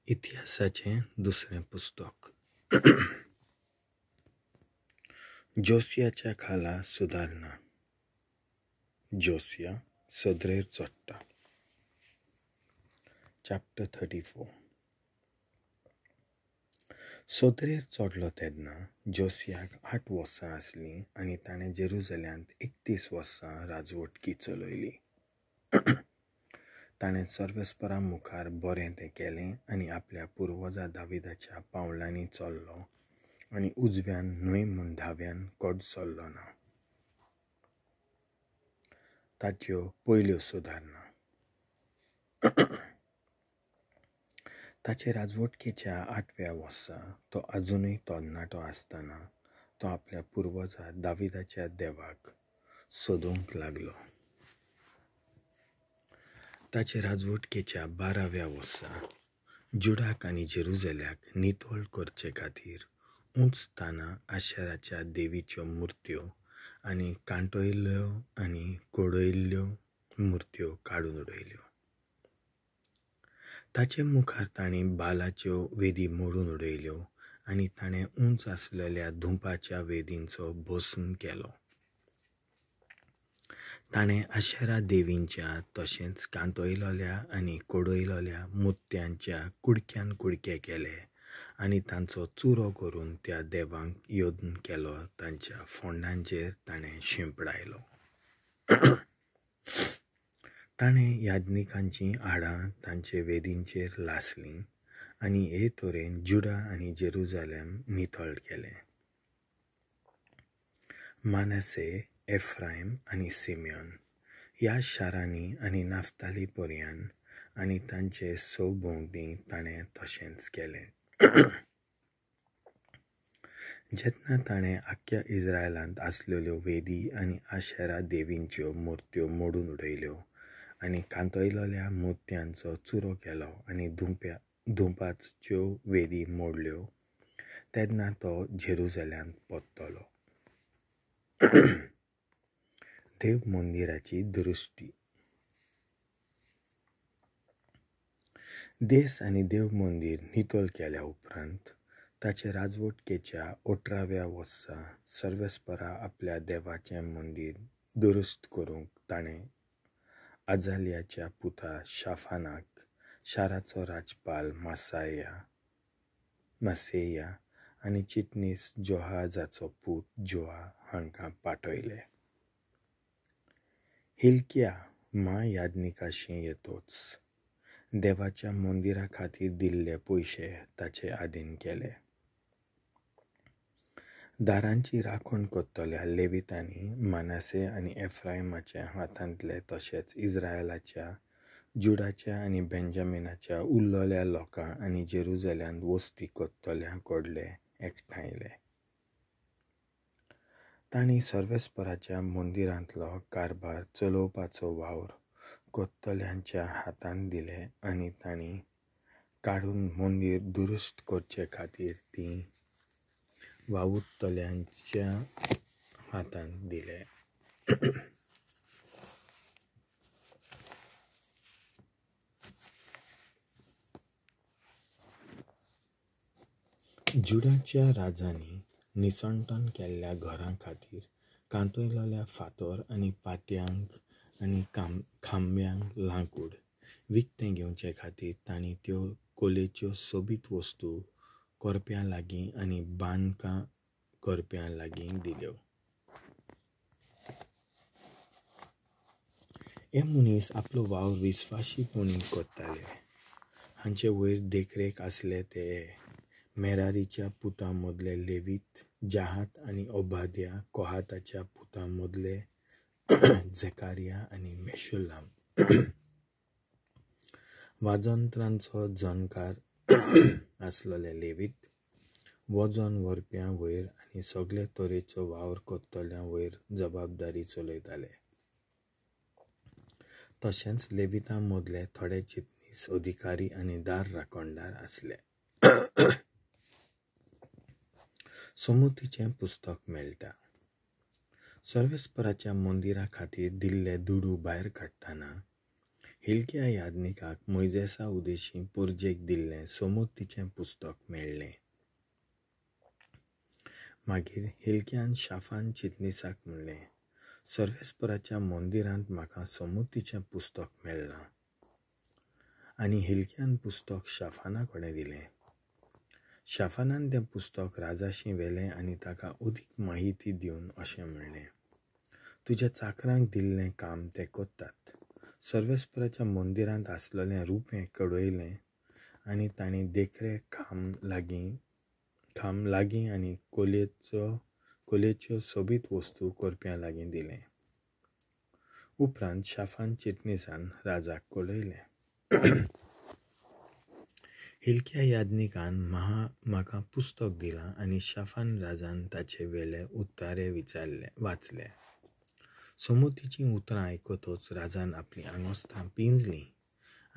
इतिहासाचें दुसरें पुस्तक. जोसियाच्या खाला सुदारणा. जोसिया सदरेर चडटा. चॅप्टर 34. सदरेर चडलो तेन्ना जोसियाक 8 वर्सां आसलीं आनी ताणें जेरुजल्यांत 31 वर्सां राजवटकी चलयली. ताणें सर्वेस्परा मुखार बरें तें केलें आनी आपल्या पुर्वजा दाविदाच्या पावलांनी चल्लो आनी उजव्यान न्हय म्हूण धाव्यान कडसल्लो ना. ताच्यो पयल्यो सुदारणा. ताचे राजवटकेच्या 8व्या वर्सा तो अजुनूय तरणाटो आसतना तो आपल्या पुर्वजा दाविदाच्या देवाक सोदूंक लागलो. ताचे राजवटकेच्या 12व्या वर्सा जुडाक आनी जेरुजल्याक नितळ करचे खातीर उंच स्थानां आशेराच्या देवीच्यो मुर्त्यो आनी कांटयल्ल्यो आनी कोडयल्ल्यो मुर्त्यो काडून उडयल्यो. ताचे मुखार ताणें बालाच्यो वेदी मोडून उडयल्यो आनी ताणें उंच आसलेल्या धुंपाच्या वेदींचो भस्म केलो. ताणें आशेरा देवींच्या तशेंच कांतयलोल्या आनी कोडयलोल्या मुर्त्यांच्या कुडक्यान कुडके केले आनी तांचो चुरो करून त्या देवांक यत्न केलो. तांच्या फोंडांचेर ताणें शिंपडायलो. ताणें याज्ञिकांचीं हाडां तांचे वेदींचेर लासलीं आनी हे तरेन जुडा आनी जेरुजलेम नितळ केलें. मानसे, एफ्रायम आनी सिमियोन ह्या शारांनी आनी नाफ्ताली पर्यान आनी तांचे सवभोंवती ताणें तशेंच केलें. जेन्ना ताणें आख्ख्या इस्रायलांत आसलेल्यो वेदी आनी आशेरा देवींच्यो मुर्त्यो मोडून उडयल्यो आनी कांतयलोल्या मुर्त्यांचो चुरो केलो आनी धुंपाच्यो वेदी मोडल्यो तेन्ना तो जेरुजल्यांत परतलो. देव मंदिराची दुरुस्ती. देस आनी देव मंदीर नितळ केल्या उपरांत ताचे राजवटकेच्या 18व्या वर्सा सर्वेस्परा आपल्या देवाचें मंदीर दुरुस्त करूंक ताणें आजालियाच्या पुता शाफानाक, शाराचो राजपाल मासेया आनी चिटणीस जोहाजाचो पूत जोआ हांकां पाठयले. हिल्किया म्हायाज्ञिकाशी येतोच देवाच्या मंदिरा खातीर दिल्ले पयशे ताचे आदीन केले. दारांची राखण करतल्या लेवितांनी मानासे आनी एफ्रायमाच्या हातांतले तशेंच इस्रायलाच्या, जुडाच्या आनी बेंजामिनाच्या उरलेल्या लोकां आनी जेरुजल्यांत वस्ती करतल्यां कडले एकठांयले. तांणी सर्वेस्पराच्या मंदिरांतलो कारभार चलोवपाचो वावर करतल्यांच्या हातांत दिले आनी तांणी काडून मंदीर दुरुस्त करचे खातीर ती वावुरतल्यांच्या हातांत दिले. जुडाच्या राजांनी निसंटन केल्ल्या घरां खातीर कांतयलोल्या फातर आनी पाट्यांक आनी खांब्यांक लांकूड विकतें घेवचे खातीर तांणी त्यो कोलेच्यो सोबीत वस्तू करप्यां लागीं आनी बांदकां करप्यां लागीं दिल्यो. हे मनीस आपलो वावर विस्वाशीपणी करताले. हांचे वयर देखरेख आसले ते मेरारीच्या पुतां मदले लेवीत जाहात आनी ओबाद्या, कोहाताच्या पुतां मदले झेकारिया आनी मेशुलाम, वाजंत्रांचो जणकार आसलेले लेवीत वजन व्हरप्यां वयर आनी सगळे तरेचो वावर करतल्यां वयर जबाबदारी चलयताले. तशेंच लेवितां मदले थोडे चिटणीस अधिकारी आनी दार राखणदार आसले. समुतीचें पुस्तक मेळटा. सर्वेस्पराच्या मंदिरा खातीर दिल्ले दुडू भायर काडटना हिल्किया याज्ञिकाक मोयजेसा उदेशीं पोरजेक दिल्लें सोमुतीचें पुस्तक मेळ्ळें. मागीर हिल्कियान शाफान चिटणीसाक म्हणलें, सर्वेस्पराच्या मंदिरांत म्हाका सोमुतीचें पुस्तक मेळ्ळां. आनी हिल्कियान पुस्तक शाफाना कडेन दिलें. शाफानान तें पुस्तक राजाशी व्हेलें आनी ताका अदीक माहिती दिवन अशें म्हणलें, तुज्या चाकरांक दिल्लें काम ते करतात. सर्वेस्पराच्या मंदिरांत आसलेलें रुपें कडयलें आनी तांणी देखरे खांब लागीं आनी कोलेच्यो सोबीत वस्तू करप्यां लागीं दिलें. उपरांत शाफान चिटणीसान राजाक कळयलें, हिल्किया याज्ञिकान म्हाका पुस्तक दिलां. आनी शाफान राजान ताचे वेले उत्तारे वाचले. सोमुतीचीं उतरां आयकतच राजान आपलीं आंगोस्तां पिंजलीं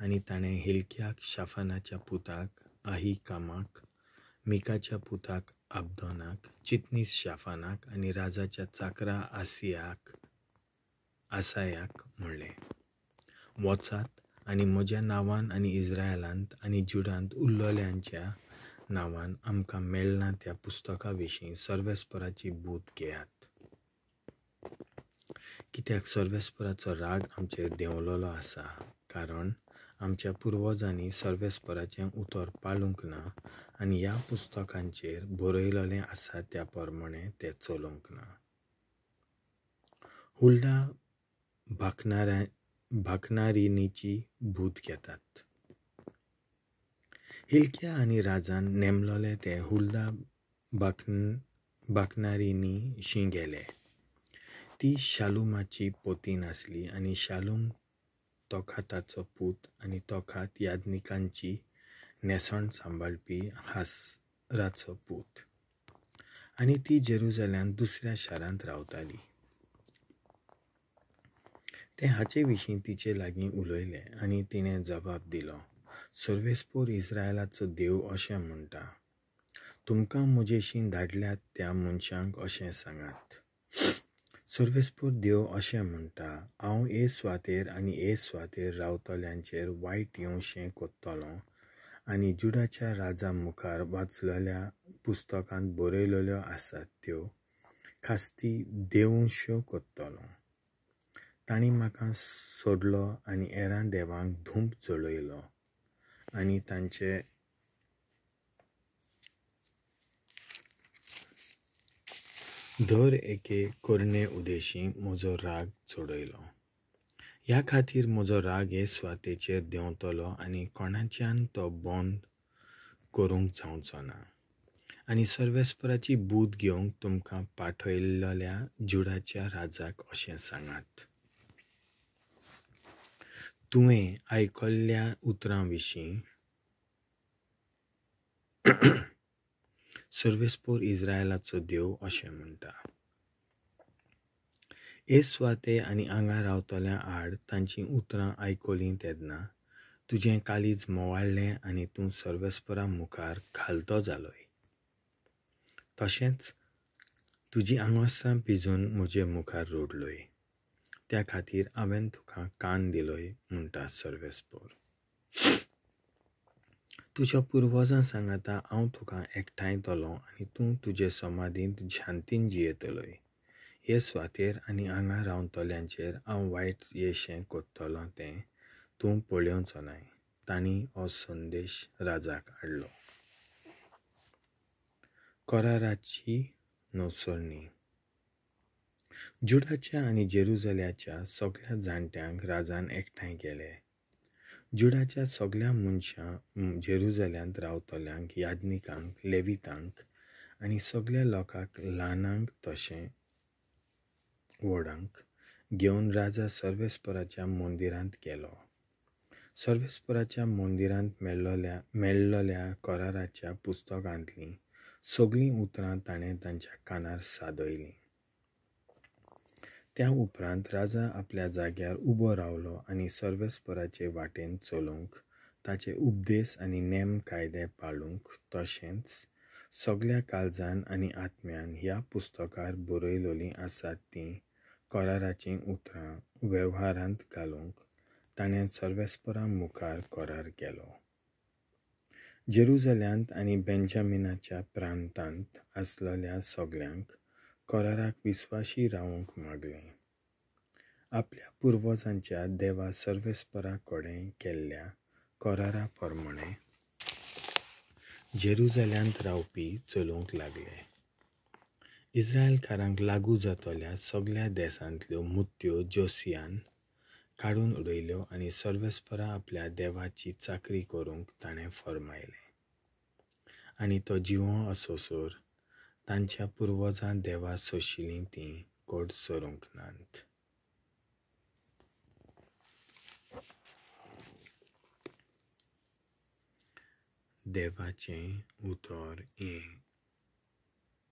आनी ताणें हिल्कियाक, शाफानाच्या पुताक आहिकामाक, मिकाच्या पुताक आब्दोनाक, चिटणीस शाफानाक आनी राजाच्या चाकरा आसायाक म्हणलें, वचात आनी म्हज्या नांवान आनी इस्रायलांत आनी जुडांत उल्लोल्यांच्या नांवान आमकां मेळ्ळां त्या पुस्तका विशीं सर्वेस्पराची बूद घेयात. कित्याक सर्वेस्पराचो राग आमचेर देंवलोलो आसा, कारण आमच्या पुर्वजांनी सर्वेस्पराचें उतर पाळूंक ना आनी ह्या पुस्तकांचेर बरयलेलें आसा त्या प्रमाणें तें चलोवंक ना. हुल्डा भाकनारिणीची भूत घेतात. हिल्किया आनी राजान नेमलोले ते हुल्डा भाकनारिणीशी गेले. ती शालुमाची पोतीन आसली आनी शालूम तोखाताचो पूत आनी तोखात याज्ञिकांची न्हेसण सांबाळपी हासराचो पूत, आनी ती जेरुजाल्यांत दुसऱ्या शारांत रावताली. ते हाचे विशीं तिचे लागीं उलयले आनी तिणें जबाब दिलो, सर्वेस्पोर इस्रायलाचो देव अशें म्हणटा, तुमकां म्हजेशी धाडल्यात त्या मनशांक अशें सांगात, सर्वेस्पोर देव अशें म्हणटा, हांव हे सुवातेर आनी हे सुवातेर रावतल्यांचेर वायट येवशें करतलों आनी जुडाच्या राजा मुखार वाचलेल्या पुस्तकांत बरयलेल्यो आसात त्यो खास्ती देवश्यो करतलों. तांणी म्हाका सोडलो आनी हेरां देवांक धूप जळयलो आनी तांचे दर एके करणे उदेशी म्हजो राग चडयलो. ह्या खातीर म्हजो राग हे सुवातेचेर देंवतलो आनी कोणाच्यान तो बंद करूंक जावचो ना. आनी सर्वेस्पराची बूद घेवंक तुमकां पाठयल्ल्या जुडाच्या राजाक अशें सांगात, तुवें आयकल्ल्या उतरां विशीं सर्वेस्पोर इस्रायलाचो देव अशें म्हणटा, हे सुवाते आनी हांगा रावतल्या आड तांचीं उतरां आयकलीं तेन्ना तुजें काळीज मोवाळ्ळें आनी तूं सर्वेस्परा मुखार खालतो जालोय. तशेंच तुजी आंगोस्त्रां पिजून म्हजे मुखार रडलोय, त्या खातीर हांवें तुका कान दिलोय म्हणटा सर्वेस्पोर. तुज्या पुर्वजां सांगाता हांव तुका एकठांयतलो आनी तूं तुजे समाधींत शांतीन जियेतलोय. हे सुवातेर आनी हांगा रावतल्यांचेर हांव वायट येशें करतलों तें तूं पळोवचो नाय. तांणी हो संदेश राजाक हाडलो. कराराची नोसरणी. जुडाच्या आनी जेरुजाल्याच्या सगळ्या जाणट्यांक राजान एकठांय केले. जुडाच्या सगळ्या मनशां, जेरुजाल्यांत रावतल्यांक, याज्ञिकांक, लेवितांक आनी सगळ्या लोकांक, ल्हानांक तशें व्हडांक घेवन राजा सर्वेस्पराच्या मंदिरांत गेलो. सर्वेस्पराच्या मंदिरांत मेळ्ळोल्या कराराच्या पुस्तकांतलीं सगळीं उतरां ताणें तांच्या कानार सादयलीं. त्या उपरांत राजा आपल्या जाग्यार उबो रावलो आनी सर्वेस्पराचे वाटेन चलोवंक, ताचे उपदेश आनी नेम कायदे पाळूंक, तशेंच सगळ्या काळजान आनी आत्म्यान ह्या पुस्तकार बरयलोलीं आसात तीं कराराचीं उतरां वेव्हारांत घालूंक ताणें सर्वेस्परा मुखार करार केलो. जेरुजाल्यांत आनी बेंजामिनाच्या प्रांतांत आसलेल्या सगल्यांक कराराक विस्वाशी रावंक मागलें. आपल्या पुर्वजांच्या देवा सर्वेस्परा कडेन केल्ल्या करारा प्रमाणें जेरुजाल्यांत रावपी चलूंक लागले. इस्रायलकारांक लागू जातल्या सगल्या देसांतल्यो मुत्यो जोसियान काडून उडयल्यो आनी सर्वेस्परा आपल्या देवाची चाकरी करूंक ताणें फर्मायलें. आनी तो जिवो आसोसर तांच्या पुर्वजां देवा सोशिलीं तीं कोड सरूंक नात. देवाचें उतर हें.